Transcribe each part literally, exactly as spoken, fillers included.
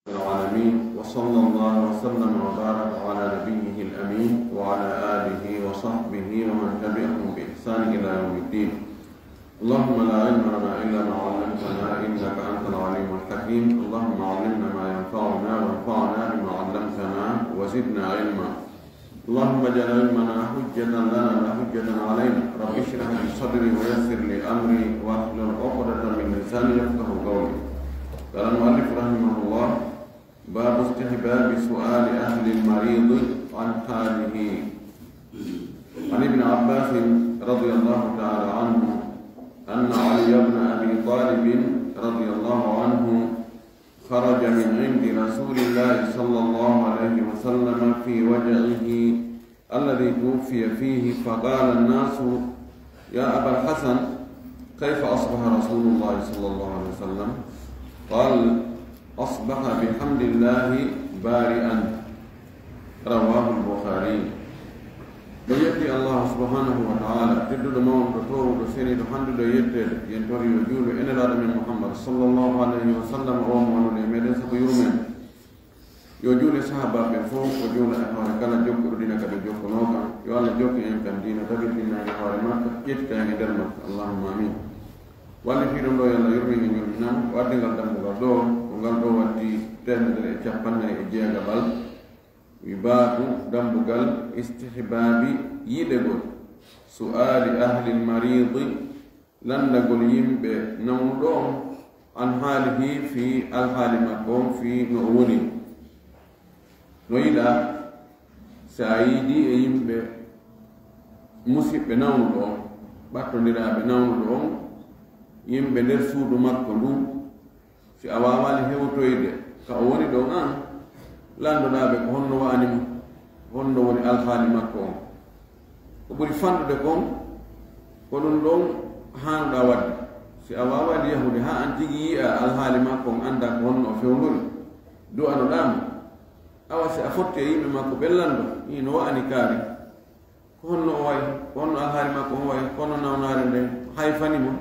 العالمين، وصلى الله وسلم وبارك على نبيه الأمين وعلى آله وصحبه ومن تبعهم بإحسان إلى يوم الدين. اللهم لا علم لنا إلا ما علمتنا إنك أنت العليم الحكيم. اللهم علمنا ما ينفعنا وانفعنا بما علمتنا وزدنا علما. اللهم اجعل علمنا حجة لنا لا حجة علينا. رب اشرح لي صدري ويسر لي أمري واحلل عقدة من لساني يفقه قولي. قال المؤلف رحمه الله: باب استحباب سؤال أهل المريض عن حاله. عن ابن عباس رضي الله تعالى عنه أن علي بن أبي طالب رضي الله عنه خرج من عند رسول الله صلى الله عليه وسلم في وجعه الذي توفي فيه، فقال الناس: يا أبا الحسن، كيف أصبح رسول الله صلى الله عليه وسلم؟ قال: أصبح بحمد الله بارئا. رواه البخاري. Ɗo yetti Allah subhanahu wa ta'ala, tedduɗo mawɗo, toowuɗo, seniiɗo, hannduɗo e yetteede, yen tori yo juulu e Nelaaɗo men Muhammad sallallahu alayhi wa sallam, o mo wondude e meɗen, sabu yurmen. Yo juule sahaabaaɓe ɓen fof, o juula e hoore kala jokkuɗo dina ka ɓe jokkunoo kan. Yo Allah jokku en kan diina, tabitini en e hoore makka, ƴettita en e nder makka. Allahumma amin. Wallifiiɗo ɗo, yo Allah yurmin en, yurminamo, o addi ngal dambugal ɗo, ko ngal ɗo watti teemedere e cappannayi e jeegaɓal. Wi baabu dambugal istihbaabi yiɗegol su'aali ahlil mariidi, lanndagol yimɓe nawnuɗo on, an haalihi, fii alhaali makko on, fii no o woni. No yiɗaa si a yiidii e yimɓe musiɓɓe nawnuɗo on, ɓattondiraaɓe nawnuɗo on, yimɓe nder suudu makko ndun, si a waawaali hewtoyde ka o woni ɗon an, lanndoɗaa ɓe ko honno wa'ani mo, honno woni alhaali makko on. Ko ɓuri fanɗude kon, ko ɗun ɗon haanuɗaa waɗde. Si a waawaali yahude haa an tigi yi'a alhaali makko on, annda ko honno o fewndori, du'anoɗaa mo. Awa si a fotti e yimɓe makko ɓen, lanndo, ii, no wa'ani kaari, ko honno o wa'i, ko honno alhaali makko on wa'i, ko honno nawnaare nden hayfani mo.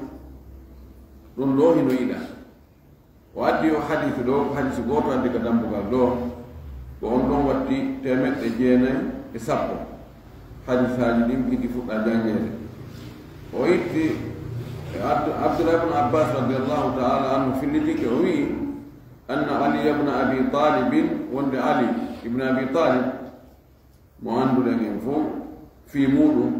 Ɗun ɗoo hino yiɗaa. O addi o hadiisu ɗoo, ko hadiisu gooto addi ka dambugal ɗoo, ko on ɗon watti teemeɗɗe jeenayi e sappo. Hadiisaaji ɗin piti fuɗɗaa janngeede. O itti e Abdu-, Abdullah ibn Abbas radiyallahu ta'ala anhu fillitike, o wi'i, anna Ali ibn Abi Talibin, wonde Ali ibn Abi Talib, mo annduɗen en fow fii muuɗum,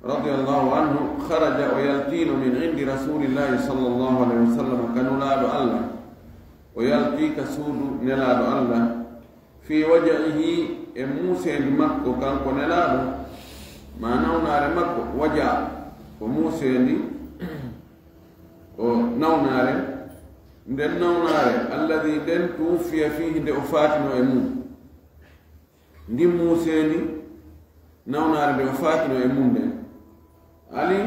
radiyallahu anhu, kharaja, o yaltiino, min indi rasulillahi sallallahu alayhi wa sallam, ka Nulaaɗo Allah. O yalti ka suudu Nelaaɗo Allah, fii waja'ihi, e muuseendi makko, kanko Nelaaɗo, maa nawnaare makko, waja, ko muuseendi, ko nawnaare, nden nawnaare, alladhi, nden, tuwuffiya fiihi, nde o faatinoo e mum. Ndin muuseendi nawnaare nde o faatinoo e mum nden, Ali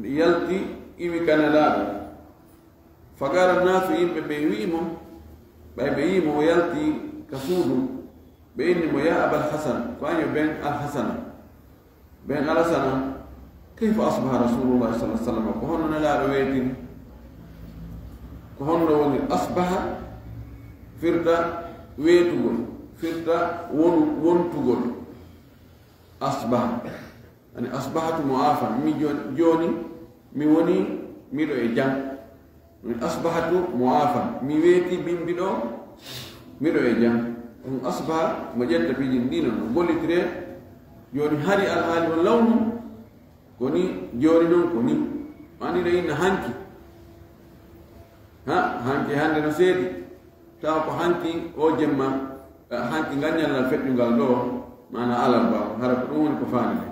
yalti, iwi ka Nelaaɗo. Faqaala nnaasu, yimɓe ɓen wi'i mo, ɓay ɓe yi'i mo o yalti ka suudu, ɓe inni mo, yaa Abal Hasan, ko an yo ben Alhasana. Ben Alasana, kayfa asbaha Rasulullahi sallallahu alaihi wasallam? Ko honno Nelaaɗo weetiri? Ko honno woni asbaha? Firta weetugol, firta wonu-, wontugol. Asbaha. Ani asbahatu mu'afan. Mi jon-, jooni mi woni miɗo e jam. Min asbahatu mu'afan, mi weeti bimbiɗo, miɗo e jam. Ɗum asbaha mo ƴetta piiji ɗi non no gollitiree. Jooni hari alhaali on lawnu, ko ni, jooni non ko ni. Ani ɗo inna hanki. Ha, hanki hannde no seedi. Tawa ko hanki o jemma, eh, hanki ngal ñallal feƴƴungal ɗo, maana alarba, hara ko ɗum woni ko faani nde.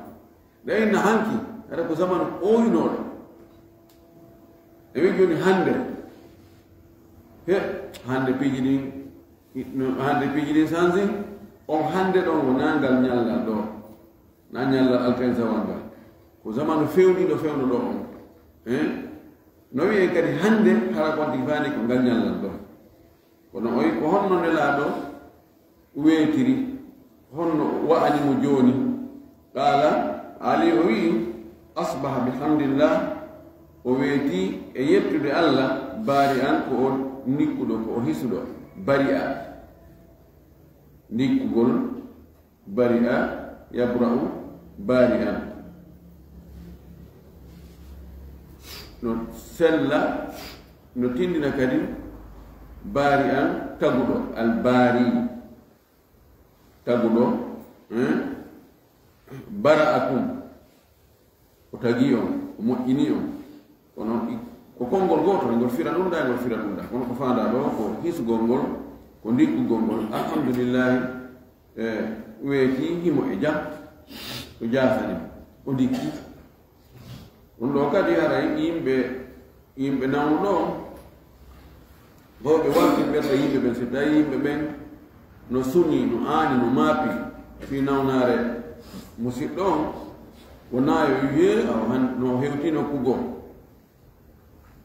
Nde inna hanki, hara ko zamanu ɓooyinooɗo. E min jooni hannde, he, hannde piiji ɗin, no, hannde piiji ɗin sansi, on hannde ɗon wonaa ngal ñallal ɗo, naa ñallal alkensawal ngal. Ko zamanu fewniiɗo fewndo ɗo on. Eh? No wi'en kadi hannde, hara ko addi faani ko ngal ñallal ɗo. Kono o wi, ko honno Nelaaɗo weetiri, honno wa'ani mo jooni? Qaala, Ali o wi'i, asbaha bihamdillah, o weeti e yettude Allah, baari an, ko o nikkuɗo, ko o hisuɗo. bari'a, ndikkugol, bari'a, yabra'u, bari'an. No sella, no tindina kadi bari'an, taguɗo, al bari, taguɗo, eh? Bara'akum, o tagi on, o moƴƴini on. Kono i-, ko konngol gootol, ngol fira ɗum ɗa, ngol fira ɗum ɗa. Kono ko faandaa ɗo, ko hisugol ngol, ko ndikkugol ngol. Alhamdulillahi, e, weeti himo e jam, o jaasani mo, o ndikki. Ɗum ɗo kadi haray yimɓe, yimɓe nawnuɗo on, ko ɓe waltinɓerta yimɓe ɓen, si tawi yimɓe ɓen no suni, no aani, no maapi fii nawnaare musiɗɗo on, wonaa yo wi'e, awa han no hewti nokku goo.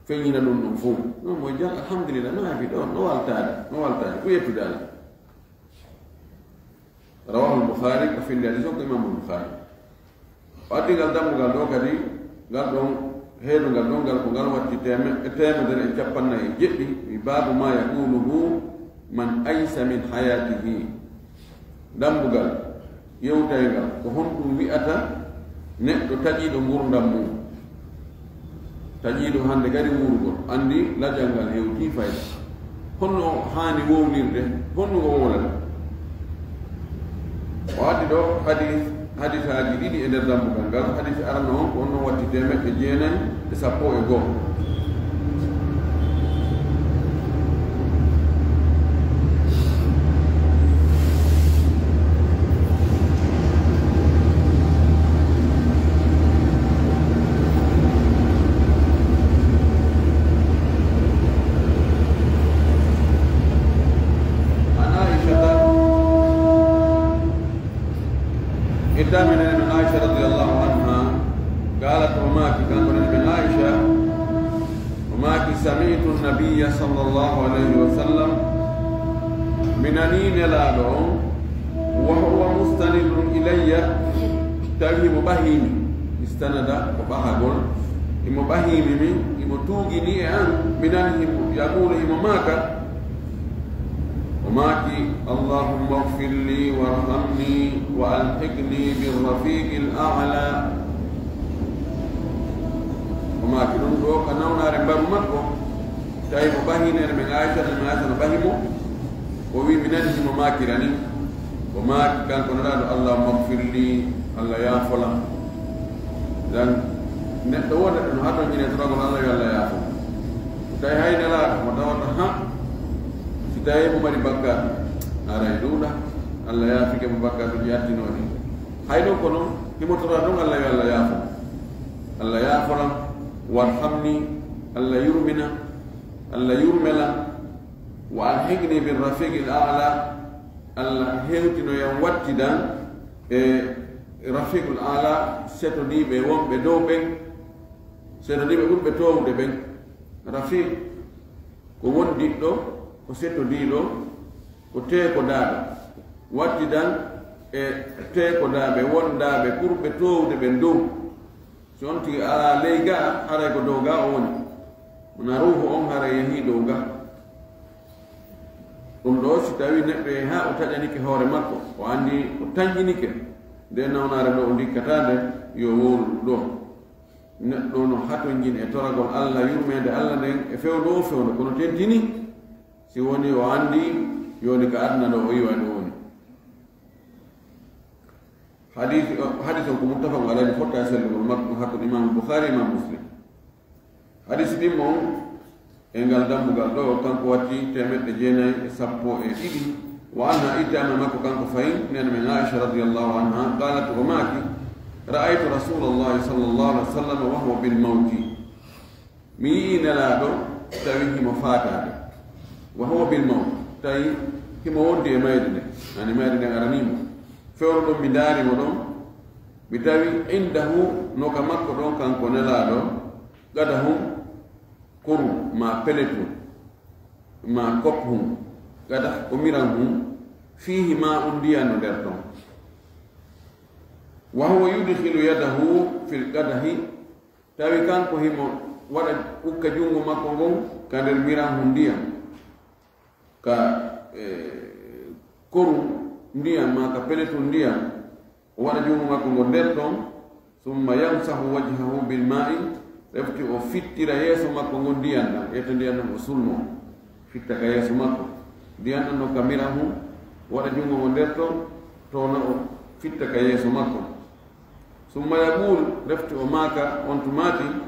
Feññina ɗum ɗum fof. Non mo jal, alhamdulillah, no heɓi ɗo, no waltaade, no waltaade, ko yettude Allah. Rawahul Bukhari, ko findi hadis on ko Imam Bukhari. O addi ngal dambugal ɗo kadi, ngal ɗon, heedungal ɗon, ngal ko ngal watti teme-, e teemedere e cappannayi e jeɗɗi, mi baabu ma yaquluhu man aysa min hayatihi. Dambugal yewtayngal, ko honɗum wi'ata neɗɗo taƴiiɗo ngurdam mum? Taƴiiɗo hannde kadi wuurugol, anndi lajal ngal hewtii fayda. Honno o haani wowlirde? Honno o wowlata? O addi ɗo hadis, hadisaaji ɗiɗi e nder dambugal ngal. Hadis arano on ko on non watti teemeɗɗe jeenayi e sappo e goo. عن عائشة. Ittaama nene men Aisha radiyallahu anha, قالت, o maaki, kanko nene men Aisha, o maaki, سمعت النبي صلى الله عليه وسلم, mi nanii Nelaaɗo on, وهو مستند إلي, tawi himo ɓahii mi, istanada ko ɓahagol, himo ɓahii mi min, himo tuugini e an, mi nani himo, يقول, himo maaka, O maaki, اللهم اغفر لي وارحمني وألحقني بالرفيق الأعلى. O maaki ɗum ɗo ka nawnaare mbaru makko. Tawi mo ɓahi nene men Aisha, nene men Aisha no ɓahi mo. O wi, mi nani himo maakira ni. O maaki kanko Nelaaɗo, اللهم اغفر لي, Allah yaafolam. Dan neɗɗo wonde ɗum hatonjine toragol Allah yo Allah yaafo. Tawi hay Nelaaɗo mo tawata ha si tawi mo mari bakkaatu, aray ɗuuɗa, Allah yaafike mo bakkaatuuji attinooɗi. Hay ɗon kono himo tora ɗon Allah yo Allah yaafo. Allah yaafolam, وارحمني, Allah yurmina, Allah yurmelam, وألحقني بالرفيق الأعلى, Allah hewtinoyam wattidan e Rafiqul Aala, setodiiɓe wonɓe dow ɓen, setodiiɓe ɓurɓe toowude ɓen. Rafiq ko wondiɗɗo, ko setodiiɗo, ko teekodaaɗo. Wattidan e teekodaaɓe, wondaaɓe ɓurɓe toowude ɓen dow. Si on tigi alaa ley ga, haray ko dow ga o woni. Wona ruuhu on haray yehii dow ga. Ɗum ɗo, si tawii neɗɗo yehii haa o taƴanike hoore makko, o anndi o tanƴinike, nde nawnaare ɗo o ndikkataa nde, yo wowlu ɗum ɗo. Neɗɗo no hatonjini e toragol Allah, yurmeende Allah nden e fewndo o fewndo, kono tentini si woni o anndi yoni ka aduna ɗo o yiwa ɗo woni. Hadisi o, hadisi on ko muttafaqun alayhi, fotta e sellugol makko, hakkunde Imam Bukhari e Imam Muslim. Hadisi ɗimmo on e ngal dambugal ɗo, kanko watti teemeɗɗe jeenayi e sappo e ɗiɗi. Wa anha, ittaama e makko kanko fahin, nene men Aisha radiyallahu anha, qalat, o maaki, ra'aytu Rasulallahi sallallahu alaihi wasallam wa huwa bil mawti. Mi yi'ii Nelaaɗo tawi himo faataade. Wa huwa bil mawt, tawi himo wondi e mayde nden. Ani mayde nden aranii mo. Fewndo ɗon mi ndaari mo ɗon, mi tawi indahu, no ka makko ɗon kanko Nelaaɗo, qadahun, koru, ma peletu, ma kophun, qadah ko mirahun, fiihi ma'un, ndiyan no nder ton. Wa huwa yudkhilu yadahu fil qadahi, tawi kanko himo waɗa ukka junngo makko ngon ka nder mirahun ndiyan. ka, e, koru ndiyam, maa ka peletul ndiyam, o waɗa junngo makko ngo nder ton, summa yamsahu wajhahu bil ma'i, refti o fittira yeeso makko ngon ndiyam ɗam, ƴetta ndiyam ɗam o sulno, fitta ka yeeso makko. Ndiyam ɗam no ka mirahu, o waɗa junngo ngo nder ton, to na o fitta ka yeeso makko. Summa yaqul, refti o maaka on tumaati,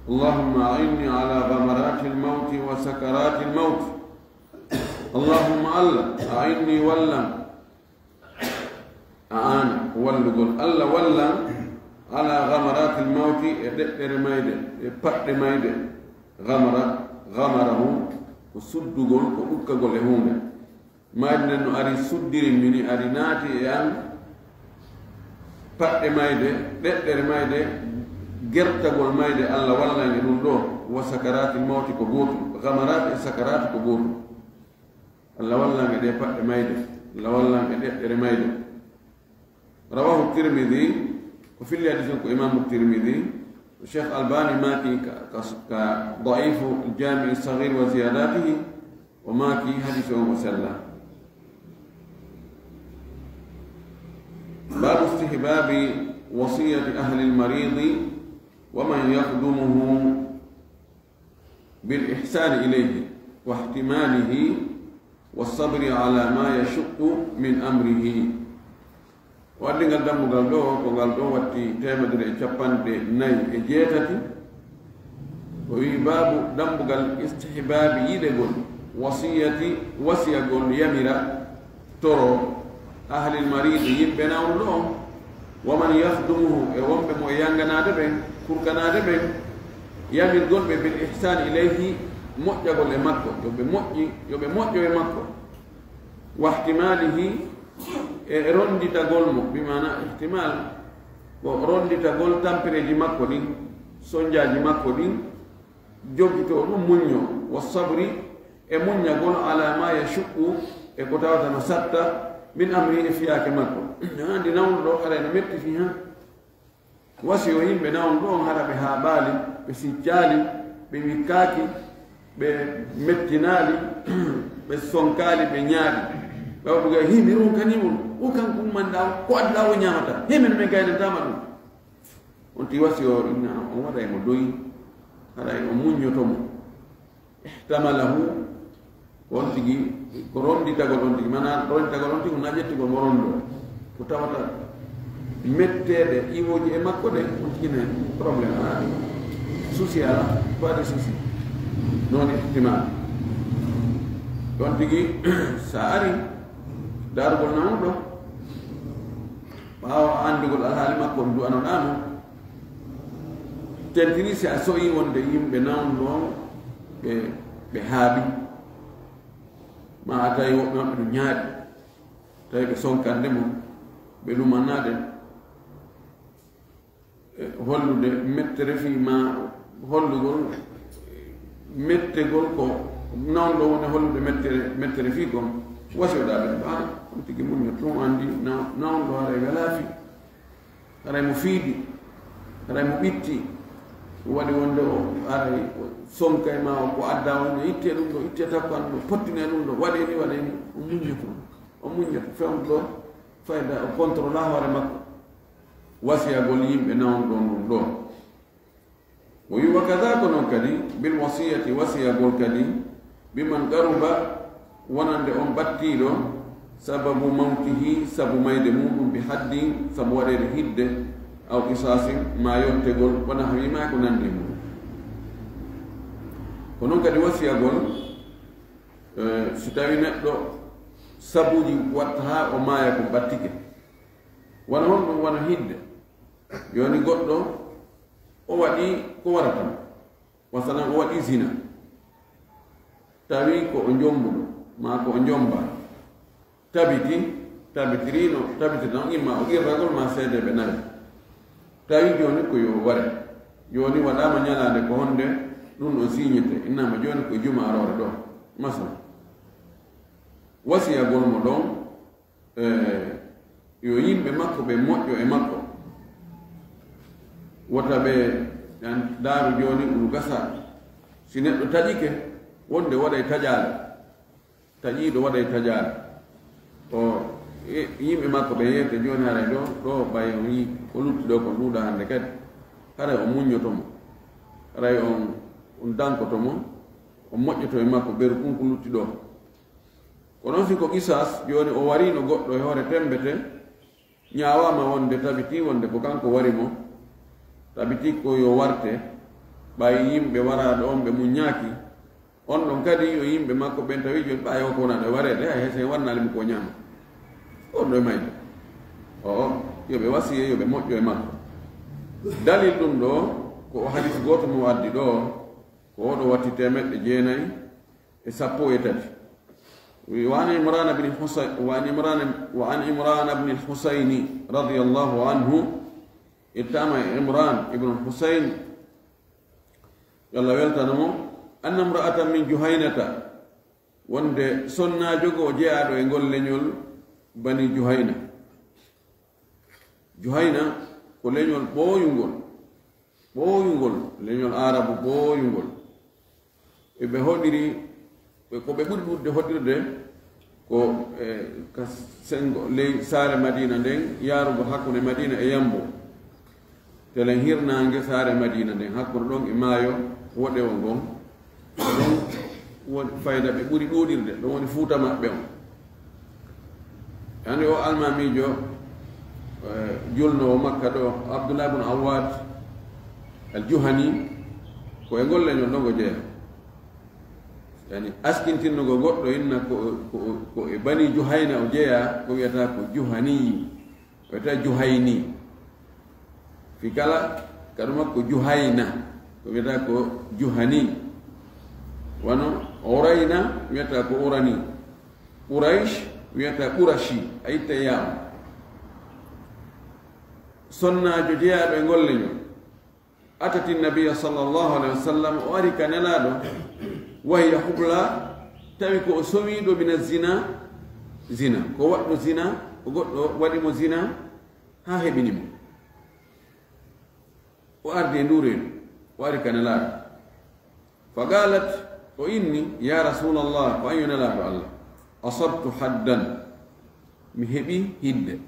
Allahumma a'inni ala ghamaratil mawti wa sakaratil mawt. Allahumma Allah, a'inni wallam, a'ana, wallugol. Allah wallan ala ghamaratil mawti, e ɗeɗɗere mayde, e paɗɗe mayde. Ghamara, ghamarahu, ko suddugol, ko ukkagol e huunde. Mayde nden no ari suddiri mi ni, ari naati e an paɗɗe mayde, ɗeɗɗere mayde, gertagol mayde, Allah wallan e ɗum ɗo. Wa sakaratil mawti ko gootum, ghamaraat e sakaraat ko gootum. Allah wallan e ɗe paɗɗe mayde, Allah wallan e ɗeɗɗere mayde. Rawahu Tirmidhi, ko filli hadis on ko Imamu Tirmidhi. Cheikh Albani maaki ka, ka, ka Da'ifu Jami'i Saghir wa Ziyadatihi, o maaki hadis on o sella. Babu istihbabi wasiyati ahli al-maridi wa man yakhdumuhu bil ihsani ilayhi wa ihtimalihi wa sabri ala ma yashuqqu min amrihi. O addi ngal dambugal ɗo, ko ngal ɗo watti teemedere e capanɗe nayi e jeetati. O wi, baabu dambugal istihbaabi yiɗegol, wasiyati, wasiyagol, yamira, toro, ahlil maridi, yimɓe nawnuɗo on, wa man yakhdumuhu, e wonɓe mo e yanganaade ɓen, kurkanaade ɓen, yamirgol ɓe bil ihsani ilayhi, moƴƴagol e makko, yo ɓe moƴƴi, yo ɓe moƴƴo e makko. Wahtimalihi, e ronditagol mo, bi maana ihtimal, ko ronditagol tampereeji makko ɗin, sonjaaji makko ɗin, jogito ɗum muñño, wa sabri, e muññagol, ala ma yashuqqu, e ko tawata no satta, min amri, e fiyaake makko. Anndi nawnuɗo haray no metti fii han. Wasi o yimɓe nawnuɗo on hara ɓe haaɓaali, ɓe siccaali, ɓe wikkaaki, ɓe mettinaali, ɓe sonkaali, ɓe ñaaɗi. Ɓe waɗuga himi ron kani mun, o kanko ummanɗa o, ko adda o ñaamata. Himin min gaynantaama ɗum. On ti wasi o inna, on waɗay mo doyi, haray o muññoto mo. Ihtamalahu, on tigi, ko ronditagol on tigi, maanaam ronditagol on tigi, na ƴettugol mo rondo. Ko tawata metteeɗe iwooji e makko ɗe, on tigi ne problème alaa ɗum. Souci alaa, pas de souci. Non ihtimal. On tigi, sa ari, darugol nawnuɗo, ɓaawo anndugol alhaali makko, on du'anoɗaa mo. Tentini si a so'ii wonde yimɓe nawnuɗo on, ɓe, ɓe haaɓi. Ma a tawi woɓɓe maɓɓe no ñaaɗi. Tawi ɓe sonkande mo, ɓe lumanaade. E, hollude mettere fii ma, hollugol mettegol ko nawnuɗo woni hollude mettere, mettere fii kon. Wasi o ɗaɓe ɗum, ah, on tigi muñño tun anndi, na-, nawnuɗo haray welaa fii. Haray mo fiidi, haray mo ɓitti. Ɗum waɗi wonde o aray o sonka e ma o ko adda on, itte ɗum ɗo, itte takko an ɗo, pottine ɗum ɗo, waɗe ni, waɗe ni. O muññoto, o muññoto, fewndo ɗo, fayda o contrôla hoore makko. Wasiyagol yimɓe nawnuɗo on ɗum ɗo. O wi, wa kada ko non kadi, bil wasiyati, wasiyagol kadi, bi man qaruba, wonande on ɓattiiɗo, sababu mawtihi, sabu mayde muɗum, bi haddin, sabu waɗeede hidde, aw qisasin, ma yottegol, wa nahwi ma ko nandi e muɗum. Ko non kadi wasiyagol, eh, so tawi neɗɗo sabuuji watta haa o maaya ko ɓattike. Wano honɗum? Wano hidde. Jooni goɗɗo o waɗi ko warata mo. Masalan, o waɗi zina. Tawi ko o jombuɗo, maa ko o jomba. Tabiti, tabitirino, tabitirino, imma o qirragol maa seedeeɓe nayo. Tawi jooni ko yo ware. Jooni waɗaama ñalaande ko honde ɗum ɗon siñete. Innama jooni ko juma aroore ɗo. Masalan. Wasiyagol mo ɗon, eh, yo yimɓe makko ɓe moƴƴo e makko. Wota ɓe ɗan daaru jooni ɗum gasa. Si neɗɗo taƴike, wonde waɗay taƴaale. Taƴiiɗo waɗay taƴaare. O, e, yimɓe makko ɓe yeeyete jooni, haray ɗo, ɗo ɓay on yii ko lutti ɗo kon ɗuuɗa hannde kadi. Haray o muññoto mo. Haray on, on dankoto mo. On moƴƴoto e makko beru kun ko lutti ɗo. Kono si ko qisaas, jooni o wariino goɗɗo e hoore temmbete, ñaawaama wonde tabitii wonde ko kanko wari mo, tabitii ko yo warte, ɓay yimɓe waraaɗo on ɓe muññaaki, on ɗon kadi yo yimɓe makko ɓen tawi jooni ɓay o ko wonaaɗo e wareede, hay hay so en wannaali mo ko ñaama. On ɗo e mayde. O, o, yo ɓe wasiye, yo ɓe moƴƴo e makko. Dalil ɗum ɗo, ko o hadis gooto mo addi ɗo, ko oɗo watti teemeɗɗe jeenayi e sappo e tati. وعن عمران بن حصين، وعن عمران، وعن عمران بن الحصين رضي الله عنه، ittama e Imran ibn Husayn, yo Allah weltano mo, أن امرأة من جهينة, wonde sonnaajo goo jeyaaɗo e ngol leñol Bani Juhayna. Juhayna ko leñol ɓooyungol, ɓooyungol, leñol Aarabu ɓooyungol. E ɓe hoɗiri, ɓe, ko ɓe ɓuri ɗuuɗde hoɗirde ko, e, ka senngo ley saare Madiina nden, yaarugo hakkunde Madiina e Yambo. Telen hirnaange saare Madiina nden, hakkunde ɗon e maayo woɗewo ngon. Ɗon woni fayda ɓe ɓuri ɗuuɗirde, ɗon woni fuuta maɓɓe on. Anndi o almaamiijo, eh, julnoowo Makka ɗo, Abdullah ibn Awwad al-Juhani, ko e ngol leñol ɗon o jeyaa. Yani, askintinnugo goɗɗo inna ko, ko, ko e Bani Juhayna o jeyaa, ko wiyata ko Juhani, o wiyata Juhayni. Fi kala, kaɗu makko Juhayna, ko wiyata ko Juhani. Wano Urayna, wiyata ko Urani. Quraysh, wiyata Qurashi, a itta yaa on. Sonnaajo jeyaaɗo e ngol leñol. أتت النبي صلى الله عليه وسلم, o ari ka Nelaaɗo, وهي حبلى, tawi ko o sowiiɗo من الزنا, zina. Ko waɗɗo zina, ko goɗɗo waɗi mo zina, haa heɓini mo. O ardi e ndu reedu, o ari ka Nelaaɗo. فقالت, o inni, يا رسول الله, ko an yo Nelaaɗo Allah, أصبت حدا, mi heɓi hidde.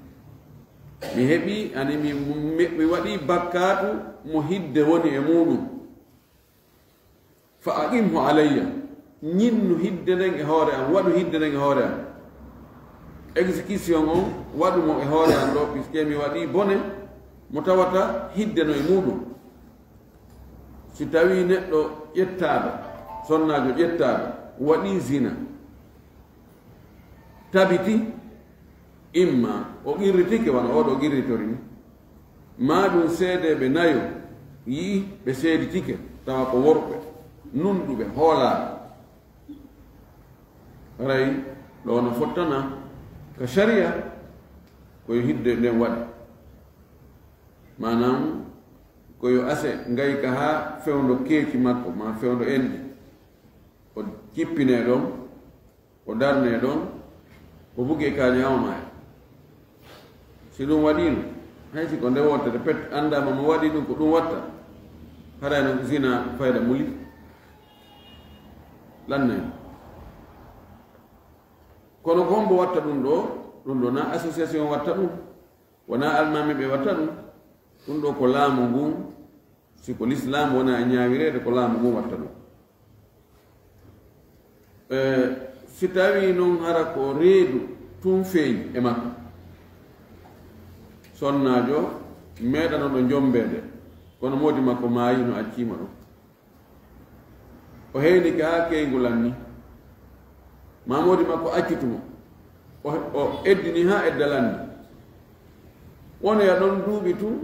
Mi heɓi, ani mi, mi, mi waɗi bakkaatu mo hidde woni e muuɗum. فأقمه علي, ñinnu hidde nden e hoore am, waɗu hidde nden e hoore am. Exécution on, waɗu mo e hoore am ɗo, puisque mi waɗi bone mo tawata hidde no e muuɗum. Si tawii neɗɗo ƴettaaɗo, sonnaajo ƴettaaɗo, waɗii zina, tabiti, imma o qirritike wano oɗo qirritori ni, maa ɗum seedeeɓe nayo yi'i ɓe seeditike, tawa ko worɓe nunɗuɓe hoolaaɓe. Haray ɗo no fottana ka sariya, ko yo hidde nden waɗe. Maanaam, ko yo ase ngayka haa fewndo keeci makko, maa fewndo enɗi. O jippinee ɗon, o darnee ɗon, o bugee kaañe haa o maaya. Si ɗum waɗiino, hay si ko nde wootere pet, anndaama mo waɗi ɗum, ko ɗum watta, haray no zina fayda muli. Lannay. Kono ko hombo watta ɗum ɗo? Ɗum ɗo na association watta ɗum, wona almaami ɓe watta ɗum. Ɗum ɗo ko laamu ngun, si ko lislaam wona e ñaawireede, ko laamu ngun watta ɗum. E, si tawii noon hara ko reedu tun feeñi e makko, sonnaajo meeɗanoɗo jommbeede, kono moodi makko maayi no acciima ɗum. O heynike haa keyngu lanni. Maa moodi makko accitu mo. O, o eddini haa edda lanni. Wonoya ɗon duuɓi tun,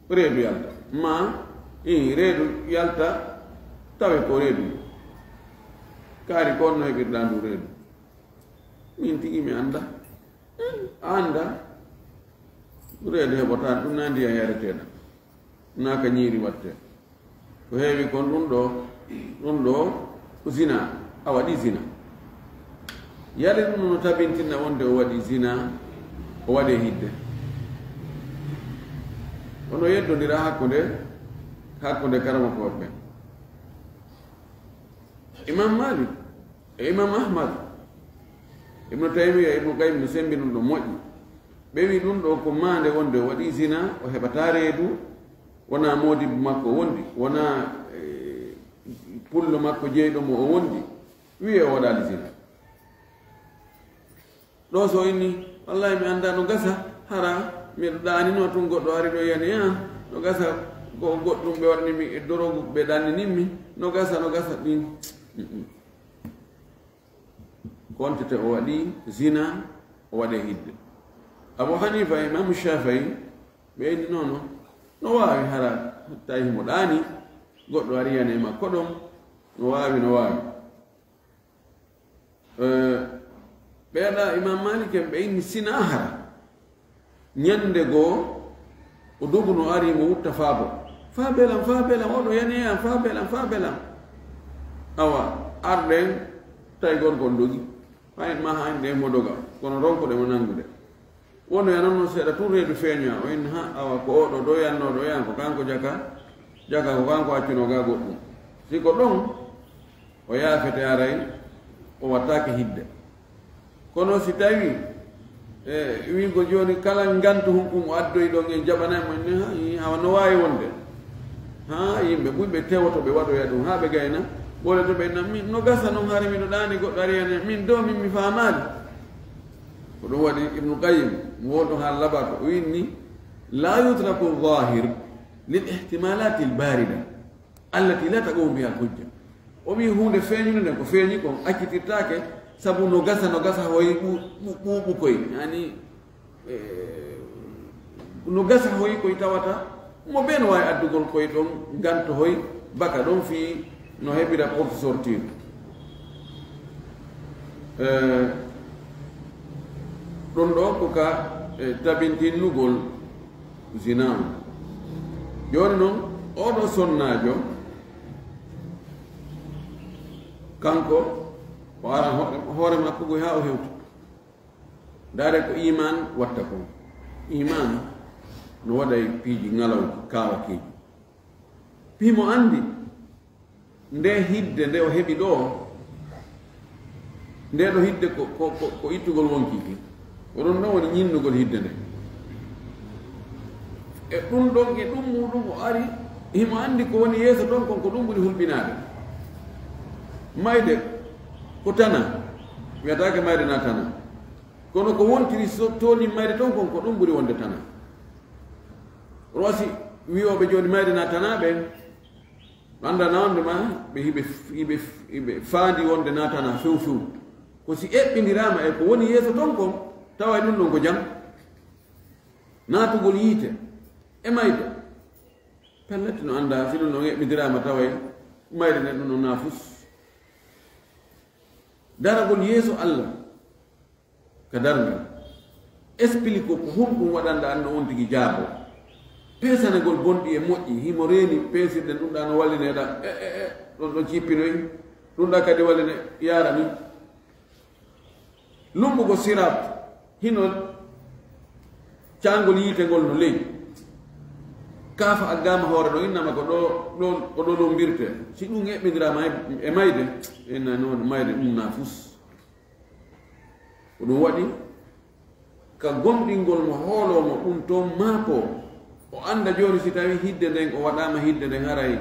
reedu yalta. Maa, ii, reedu yalta, tawe ko reedu. Kaari ko on no heɓirɗaa ndu reedu? Min tigi mi annda. A annda? Reedu heɓotaano, ɗum na ndiyan yareteeɗam. Na ka ñiiri wattee. Ko heewi kon ɗum ɗo, ɗum ɗo ko zina, a waɗi zina. Yali ɗum no tabintinna wonde o waɗi zina, o waɗe hidde. Ono yeddondira hakkunde, hakkunde karamokooɓe ɓen. Imam Malik e Imam Ahmad Ibnu Taymiya, Ibnu Qayyim no sembi ɗum ɗo moƴƴi. Ɓe wi ɗum ɗo ko maande wonde o waɗi zina, o heɓata reedu, wona moodibbo makko o wondi, wona, eh, pullo makko jeyɗo mo o wondi, wiye o waɗaali zina. Ɗo so inni, wallahi mi annda no gasa, hara miɗo ɗaanino tun goɗɗo ari ɗo yani, ah, no gasa ko goɗɗum ɓe waɗni mi e dorogu ɓe ɗanninin mi, no gasa, no gasa ɗin. Mm-mm. Kontete o waɗi zina, o waɗe hidde. Abu Hanifa e Imamu Shafii, ɓe inni nono, no waawi hara tawi himo ɗaani, goɗɗo ari yani e makko ɗon, no waawi, no waawi. Eh, ɓeeɗa Imam Malik en ɓe inni sina hara. Ñande goo, o doguno ari mo wutta faabo. Faabelam, faabelam, oɗo yani e am, faabelam, faabelam. Awa, arɗen, tawi gorko on dogi. Hayin ma hayin ɗe mo doga, kono ronkuɗe mo nangude. Wono ya non seeɗa tun reedu feeñoya, o inni, ha, awa, ko oɗo ɗo yan, ɗo yan, ko kanko jaka, jaka, ko kanko accuno ga goɗɗum. Si ko ɗon, o yaafete aray, o wattaake hidde. Kono si tawi, e, wiigo jooni kala ngantu hun ɗum o addoyi ɗon en jaɓanay mo, inni, ha, i, awa no waawi wonde. Ha, yimɓe buy ɓe tewoto ɓe waɗoya ɗum, ha ɓe gayna, ɓole to ɓe na, min, no gasa non hari miɗo ɗaani goɗɗo ari hen, min do min mi faamaali. Ko ɗum waɗi Ibnu Qayyim, mo wonɗo haa labato, o inni, la yutraku zahir lil ihtimalati al barida, allati la taqumu biha al hujja. O wi huunde feeñunde nden ko feeñi kon accitirtaake, sabu no gasa, no gasa hoy ɓu-, ɓu-, ɓuuɓu koy. Yani, eh, no gasa hoy koy tawata, mo ɓe no waawi addugol koy ɗon, nganto hoy, baka ɗon fii no heɓira porte sortir. Eh, ɗum ɗo ko ka, eh, tabintinnugol zina on. Jooni non, oɗo sonnaajo, kanko, o ara hoore, hoore makko goy haa o hewta. Ndaare ko iman watta kon. Iman no waɗay piiji ŋalawɗi, kaawakeeji. Himo anndi nde hidde nde o heɓi ɗo, nde ɗo hidde ko, ko, ko, ko ittugol wonkii. Ko ɗum ɗon woni ñinnugol hidde nde. E ɗum ɗon, e ɗum muɗum o ari, himo anndi ko woni yeeso ton kon, ko ɗum ɓuri hulɓinaade. Mayde ko tana, wiyataake mayde na tana. Kono ko wontiri so toonin mayde ton kon, ko ɗum ɓuri wonde tana. Rosi wi'ooɓe jooni mayde na tana ɓen, annda na wonde ma ɓe hiɓe, hiɓe, hiɓe faandi wonde na tana few few. Ko si eɓɓindiraama e ko woni yeeso ton kon, taway ɗum ɗon ko jam. Naatugol yiite e mayde. Pellet no annda si ɗum ɗon eɓɓindiraama taway mayde nden ɗum ɗon na fus. Daragol yeeso Allah ka darngal. Explique ko honɗum waɗanɗa anno on tigi jaabo. Peesanagol bonɗi e moƴƴi, himo reeni peesirɗen ɗum ɗa no wallineɗa, e, e, e, ɗon ɗon cippinoy, ɗum ɗa kadi walline yaara ni. Lummbugol sirat, hino caangol yiite ngol no ley. Kaafa aggama hoore ɗo innama ko ɗo, ɗo, ko ɗo ɗo mbirte. Si ɗum eɓɓindirama e, e mayde, inna noon mayde ɗum na fus. Ko ɗum waɗi, ka gomɗingol mo hooloo mo ɗum toon maapoo, o annda jooni si tawii hidde nden, o waɗaama hidde nden, haray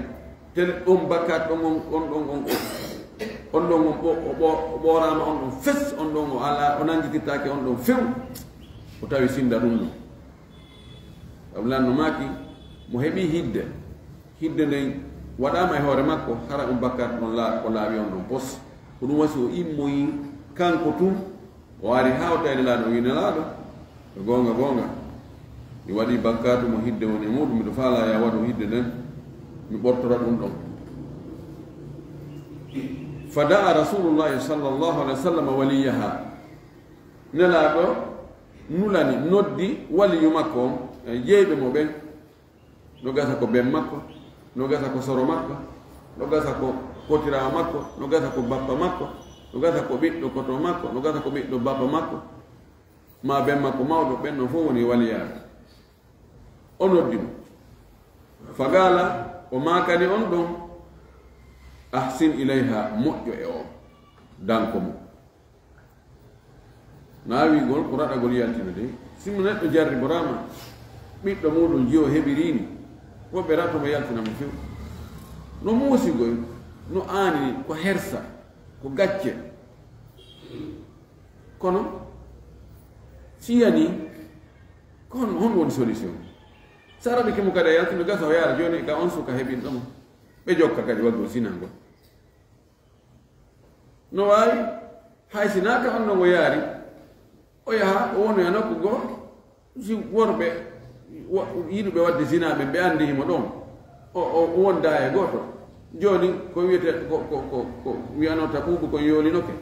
tel ɗum bakkat ɗon on, on ɗon on, on ɗon on ɓo-, o ɓo-, o ɓooraama on ɗon fes, on ɗon o alaa, o nanngitirtaake on ɗon few, o tawi sinnda ɗum ɗon. Sabu lanno maaki, mo heɓii hidde, hidde nden waɗaama e hoore makko, hara on bakkat ɗon laa-, o laaɓi on ɗon pos. Ko ɗum wasi o immoyi kanko tun, o ari haa o tawi Nelaaɗo, o wi, Nelaaɗo, ko goonga, goonga. Mi waɗii bakkaatu mo hidde woni e muuɗum, miɗo faalaa ya waɗu hidde nden, mi ɓortora ɗum ɗon. Fa da'a Rasulullahi sallallahu alaihi wasallam waliyaha. Nelaaɗo nulani, noddi waliyu makko on, e jeyɓe mo ɓen. No gasa ko ben makko, no gasa ko soro makko, no gasa ko kotiraawo makko, no gasa ko bappa makko, no gasa ko ɓiɗɗo koto makko, no gasa ko ɓiɗɗo bappa makko, maa ben makko mawɗo, ɓen non fof woni waliyaaɓe. O noddi mo. Fagala o maakani on ɗon, ahsin ilayha, moƴƴo e o, danko mo. Naawigol ko raɗagol yaltina de. Si mo neɗɗo jarriboraama, ɓiɗɗo muuɗum jiyo heɓirini, woɓɓe raɗto mo yaltina mo few. No muusigol, no aani, ko hersa, ko gacce. Kono, si yani, ko hon, hon woni solution? Sa raɗike mo kadi a yaltino gasa o yaara jooni ka on suka heɓinɗo mo. Ɓe jokka kadi waggol sinangol. No waawi, hay si naaka on no ngo yaari, o yaha, o wonoya nokku goo, si worɓe wa-, yiɗuɓe waɗde zina ɓe, ɓe anndi himo ɗon, o, o, o wonda e gooto. Jooni ko wiyete, ko, ko, ko, ko wiyanoo ta ɓuuɓu kon yoolinoke.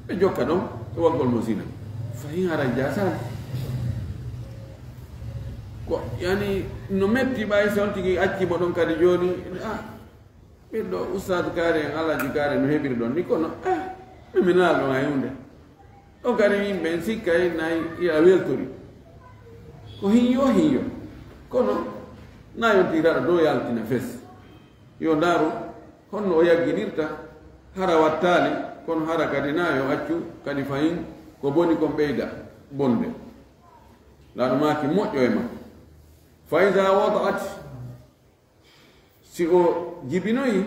Ɓe jokka ɗon, e waggol mo zina. Fahin haray jaasaani. Ko, yani, no metti ɓay si on tigi acci mo ɗon kadi jooni, ah, ɓiɗɗo Ustaadu Kaari en, Alhaji Kaari no heɓiri ɗon ni, kono, eh, mi minaa ɗon hay huunde. Ɗon kadi yimɓe en sikkay nay ya weltori. Ko hinyo, hinyo. Kono, na yonti raɗa dow yaltina fes. Yo ndaaru, honno o yagginirta, hara wattaali, kono hara kadi na yo accu, kadi fayin ko boni kon ɓeyda bonde. Laaɗo maaki moƴƴo e makko. Fa iza wada'at, si o jibinoyi,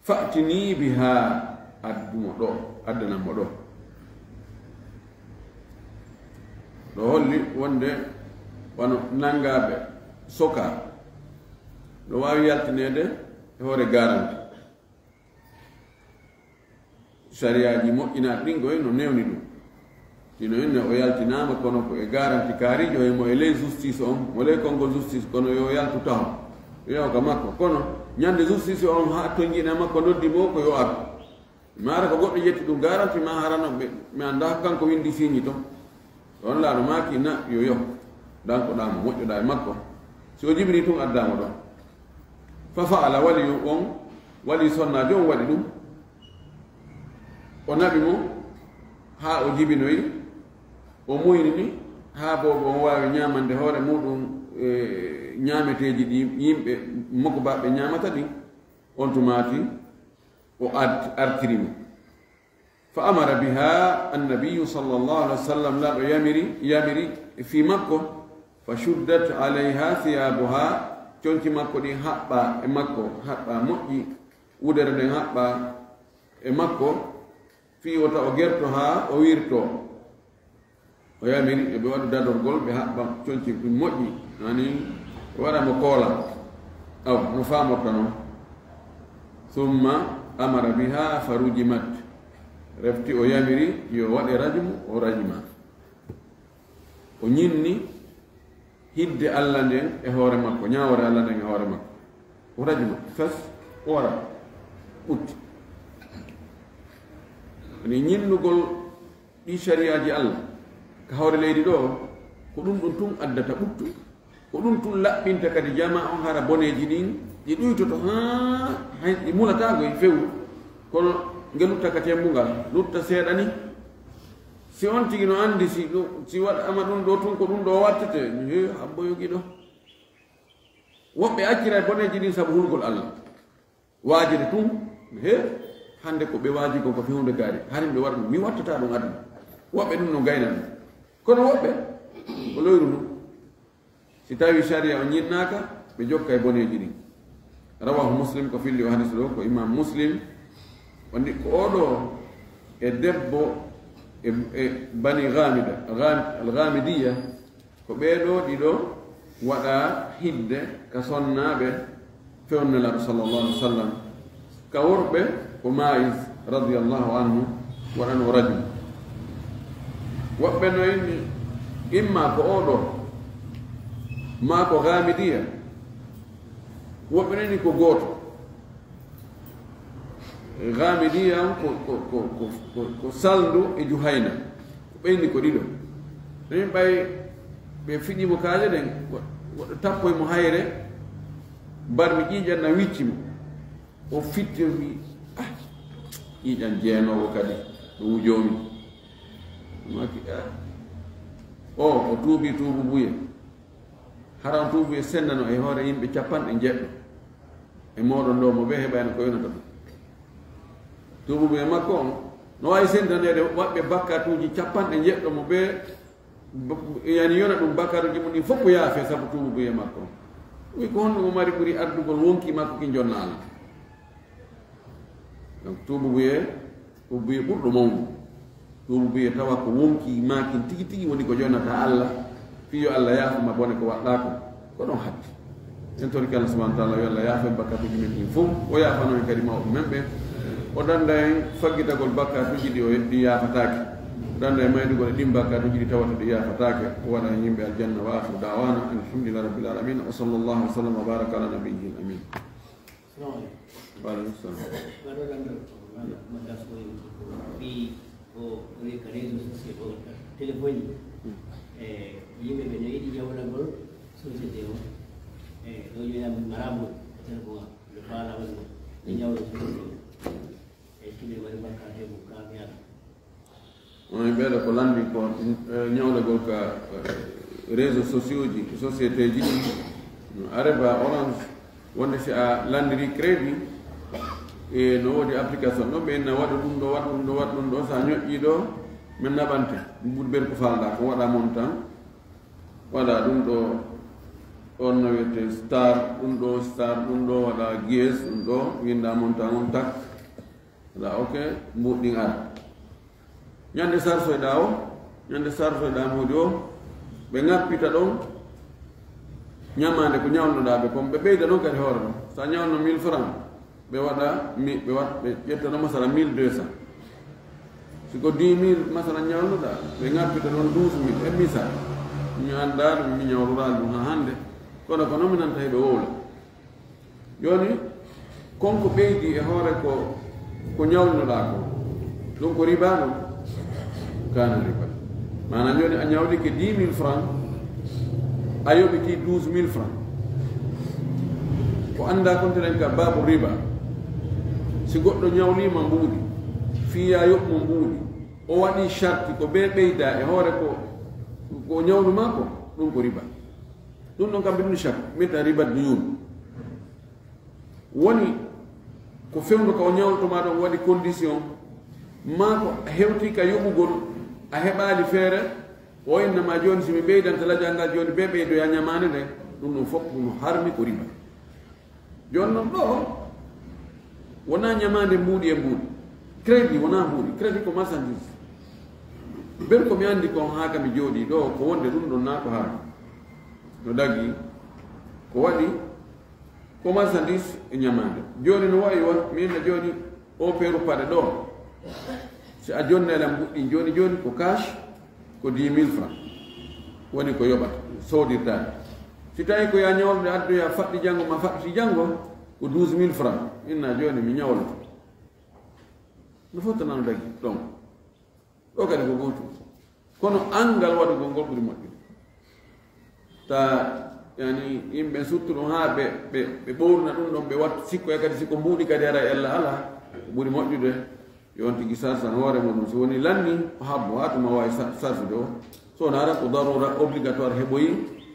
fa'tini biha, addu mo ɗo, addanan mo ɗo. Ɗo holli wonde wano nangaaɓe soka, no waawi yaltineede e hoore garanti. Sariyaaji moƴƴinaaɗi ɗin koy no newni ɗum. Hino henne o yaltinaama, kono ko e garanti kaarijo, e mo e ley justice on, mo ley konngol justice, kono yo yaltu taho. Yo yaw ka makko. Kono ñande justice on haa tonjiina makko noddi mo ko yo ar. Maara ko goɗɗo ƴetti ɗum garanti ma harano ɓe, mi anndaa kanko windi siñi ton. Ɗon laaɗo maaki na yo yo. Dan ko ɗaamo moƴƴoɗaa e makko. Si o jibini tun addaa mo ɗon. Fa fa'ala, wali on, wali sonnaajo on waɗi ɗum. O naɓi mo haa o jibinoyi, o muynini haa boobo on waawi ñaamande hoore muuɗum, e, ñaameteeji ɗi yimɓe mokobaaɓe ñaamata ɗin. On tumaati o art-, artiri mo. Fa amara biha annabiyyu sallallahu alaihi wasallam, laaɗo yamiri, yamiri fii makko. Fa shuddat alaiha thiyabuha, conci makko ɗin haɓɓa e makko, haɓɓa moƴƴi, wudere nden haɓɓa e makko, fii wota o gerto haa o wirto. O yamiri yo ɓe waɗu dadorgol, ɓe haɓɓa conci ɗin moƴƴi, ani ɓe waɗa mo koola. Aw, no faamorta non. Thumma amara biha fa rujimat. Refti o yamiri yo waɗe rajmu, o rajma. O ñinni hidde Alla nden e hoore makko, ñaawoore Alla nden e hoore makko. O rajma, fes, o wara, ɓutti. Ani ñinnugol ɗi sariyaaji Alla ka hoore leydi ɗo, ko ɗum ɗum tun addata ɓuttu. Ko ɗum tun laɓɓinta kadi jamaa on, hara boneeji ɗin ɗi ɗuytoto, haa hay ɗi mulataako e fewru. Kono nge lutta ka temmbugal, lutta seeɗa ni. Si on tigi no anndi si ɗum, si waɗama ɗum ɗo tun, ko ɗum ɗo wattete, he, habbo yogi ɗo. Woɓɓe accira e boneeji ɗin sabu hulgol Alla. Waajere tun, he, hannde ko ɓe waaji kon ko fewndo gaari, hari ɓe waɗa ɗum, mi wattata ɗum aduna. Woɓɓe ɗum no gayna ɗum. Kono woɓɓe, ko loyru ndu. Si tawi sariya on ñinnaaka, ɓe jokka e boneeji ɗin. Rawahu Muslim, ko filli o hadis ɗo, ko Imam Muslim. Wandi ko oɗo e debbo e, e Bani Ghamida, Gham-, Al-Ghamidiyya, ko ɓee ɗoo ɗiɗo waɗa hidde ka sonnaaɓe fewndo Nelaaɗo sallallahu alaihi wasallam. Ka worɓe ko Ma'iz radiyallahu anhu waɗano rajmu. Woɓɓe no inni imma ko oɗo, maa ko Ghamidiyya. Woɓɓe no inni ko gooto. Ghamidiyya on ko, ko, ko, ko, ko, ko Salndu e Juhayna. Ɓe inni ko ɗiɗo. Ɗen ɓay ɓe fiɗi mo kaaje ɗen, wo-, woɗɗo tappoy mo hayre, barmi ƴiiƴan na wicci mo. O fitti, o wi, "Ah, ƴiiƴan jeenoowo kadi, ɗo wujoomi." Maki, "Ah." O, o tuubi tuubu buye. Hara on tuubu e sennano e hoore yimɓe capanɗe njeɗɗo e mooɗon ɗo, mo ɓe heɓayno ko yonata ɗum. Tuubu e makko on, No waawi senditaneede waɗɓe bakkaatuuji capanɗe njeɗɗo mo ɓe, yani yona ɗum bakkaatuuji mum ɗin fof ko yaafe sabu tuubu buye makko. Wi ko honɗum o mari ɓuri ardugol wonki makko ki jonna Allah? Donc tuubu buye, ko buye ɓurɗo mawnude. Tuubu buye tawa ko wonki maakin tigi tigi woni ko jonnata Allah, fii yo Allah yaafuma bone ko waɗɗa ko, ko ɗon hatti. En torike Allah subhanahu wa taala yo Allah yaafo en bakkatuuji men ɗin fof, o yaafano en kadi mawɓe men ɓen. O dannda en faggitagol bakkatuuji ɗi o, ɗi yaafataake. O dannda en maydugol e ɗin bakkatuuji ɗi tawata ɗi yaafataake. O waɗa en yimɓe aljanna. Wa akhiru da'wana alhamdulillahi rabbil alamin. Wa sallallahu wa sallam wa baraka ala nabiyyil amin. Salamu aleykum. Wa aleykum salam. Mbaɗo lanndal ko ma, ma gas ko fii o, o ka réseau social o, téléphone. Hmm. E yimɓe ɓe no yiɗi jawlagol société o. E ɗo joyam marabo téléphone am. Nde faala woni e jawlo société o. E kine waɗi bakkaate mum ka mi ala. Onon ɓeeɗo ko lanndi ko, eh, ñawlegol ka, eh, réseau sociaux ji, société ji ɗi, no Areba, Orange, wonde si a lanndiri crédit, e no woodi application ɗo, ɓe inna waɗu ɗum ɗo, waɗu ɗum ɗo, waɗu ɗum ɗo, so a ñoƴƴii ɗo, min naɓante, mbuɗ ɓen ko faalɗaa, ko waɗa montant, waɗa ɗum ɗo, on no wiyetee star, ɗum ɗo star, ɗum ɗo waɗa gies, ɗum ɗo, winnda montant on tak. Wala, ok, mbuuɗin ara. Ñande sarsoyɗaa o, ñande sarsoyɗaa mbuuɗi o, ɓe ŋappita ɗon ñamaande ko ñawnoɗaa ɓe kon, ɓe ɓeyda ɗon kadi hoore ɗon. So a ñawno mille francs, ɓe waɗa, mi-, ɓe waɗ-, ɓe ƴetta ɗon masala mille deux cents. Si ko dix mille masala ñawnoɗaa, ɓe ŋappita ɗon douze mille, e misal. Mi anndaa ɗum, mi ñawroraali ɗum haa hannde, kono ko noon mi nanta heɓe wowla. Jooni, kon ko ɓeydi e hoore ko, ko ñawlinoɗaa ko, ɗum ko riba non? Kana riba. Maanaam, jooni a ñawlike dix mille francs, a yoɓiti douze mille francs. Ko anndaa kon tenen ka baabu riba. Si goɗɗo ñawliima mbuuɗi, fii yaa yoɓ mo mbuuɗi, o waɗi sharti ko bee ɓeyda e hoore ko, ko ñawlu maa ko, ɗum ko riba. Ɗum ɗon kam, bidun shak, meta riba duyun. Woni ko fewndo ka o ñawloto ma ɗon waɗi condition, maa ko a hewti ka yoɓugol, a heɓaali feere, o inna ma jooni, si mi ɓeydanta lajal ngal jooni, bee ɓeydoya ñamaande nde, ɗum ɗon fof ɗum harmi ko riba. Jooni non ɗo, wonaa ñamaande mbuuɗi e mbuuɗi. Crédit wonaa mbuuɗi, crédit ko marchandise. Ber ko mi anndi kon haa ka mi jooɗii ɗo, ko wonde ɗum ɗon naa ko haram. No dagi, ko waɗi, ko marchandise e ñamaande. Jooni no wayi won, mi inna jooni o peeru paɗe ɗo. Si a jonnay lam mbuuɗi ɗin jooni jooni ko cash, ko dix mille francs. Woni ko yoɓata, soodirtaade. Si tawi ko yaa ñawlude addoya faɗɗi janngo ma faɗɗiti janngo, ko douze mille francs. Inna jooni mi ñawloto. No fottanano dagi ɗon. Ɗo kadi ko gootum. Kono anngal waɗugol ngol ɓuri moƴƴude. Ta, yani, yimɓe suttu ɗum haa ɓe, ɓe, ɓe ɓowlina ɗum ɗon, ɓe watta sikkoya kadi, si ko mbuuɗi kadi ara e Allah alaa, ɓuri moƴƴude yo on tigi sarsan hoore mum ɗum. Si woni lanni, o habbo haa tuma waawi sa-, sarsude o. So wonaa tan ko darura obligatoire heɓoyi,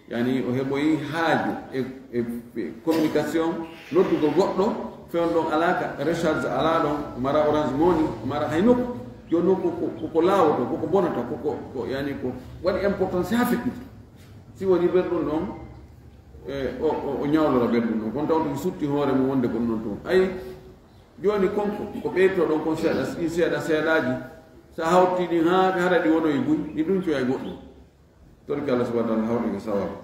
yani o heɓoyi haaju e, e, e communication, noddugol goɗɗo, fewndo ɗon alaa ka, recharge alaa ɗon, mara Orange Money, mara hay nokku. Jooni noon ko, ko, ko, ko laawoto, ko, ko bonata, ko, ko, ko, yani ko waɗi importance haa feƴƴiti. Si woni ber ɗum ɗon, e, o, o, o ñawlora ber ɗum ɗon. Kono tawto mi sutti hoore mum wonde ko ɗum ɗon toon. Ayi, jooni kon ko, ko ɓeyto ɗon kon seeɗa, ɗi seeɗa, seeɗaaji. So a hawti ɗin haa hara ɗi wonoyi buy, ɗi ɗum coya e goɗɗum. Torki Allah subhanahu wa ta'ala hawri ko sawabu.